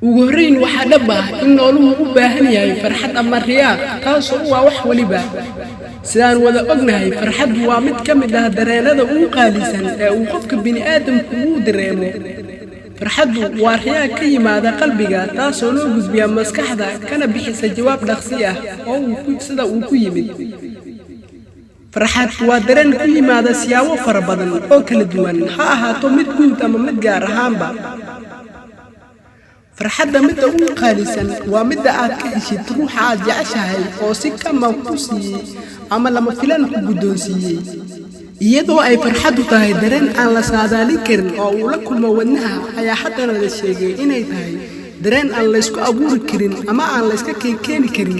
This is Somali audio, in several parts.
Ugu horrayn, waxaa dhab ah in nooluhu u baahan yahay farxad ama riyaaq, taasoo u ah wax weliba. Sidaan wada ognahay, farxaddu waa mid ka mid ah dareenada ugu qaalisan ee uu qofka bini'aadamku uu dareemo. Farxaddu waa riyaaq ka yimaada qalbiga, taasoo loo gudbiya maskaxda, kana bixisa jawaab dhaqsi ah oo uu sida uu ku yimid. Farxad waa dareen ku yimaada siyaabo fara badan oo kala duwan, ha ahaato mid guud ama mid gaar ahaanba. Farxadda midda ugu qaalisan waa midda aad ka heshid ruuxa aad jeceshahay oo si kama ku siiyey ama lama filan ku guddoonsiiyey. Iyadoo ay farxaddu tahay dareen aan la saadaalin karin oo uu la kulmo wadnaha, ayaa haddana la sheegay inay tahay dareen aan laysku abuuri karin ama aan layska keenkeeni karin.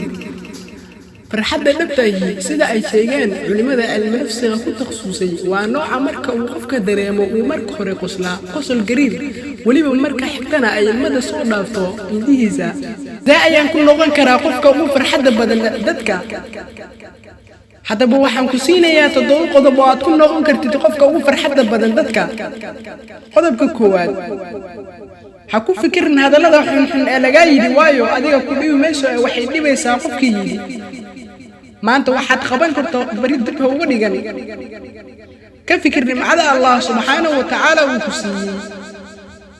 Farxadda dhabtahi, sida ay sheegeen culimmada cilminafsiga ku takhasusay, waa nooca marka uu qofka dareemo uu marka hore qoslaa qosol gariir, weliba marka xigtana ay ilmada soo dhaafto indhihiisa. Sidee ayaan ku noqon karaa qofka ugu farxadda badan dadka? Haddaba waxaan ku siinayaa toddoba qodob oo aad ku noqon kartid qofka ugu farxadda badan dadka. Qodobka koowaad: ha ku fikirin hadallada xunxun ee lagaa yidhi, waayo adiga ku dhibi mayso ee waxay dhibaysaa qofkii yidhi. Maanta waxaad qaban karto bari dib ha uga dhigan. Ka fikir nimcada Allah subxaanahu wa tacaala uu ku siiyey.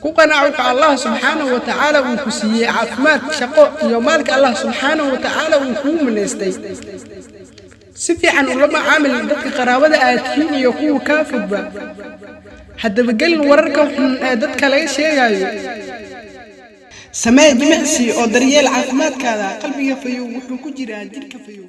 Ku qanac wuxuu Allah subxaanahu wa tacaala uu ku siiyey: caafimaad, shaqo iyo maalka Allah subxaanahu wa tacaala uu kugu manaystay. Si fiican ula macaamil dadka qaraabada aad tihiin iyo kuwa kaa fogba. Haddaba gelin wararka xun ee dadka laga sheegayo. Samee jimicsi oo daryeel caafimaadkaada. Qalbiga fayow wuxuu ku jiraa jidhka fayow.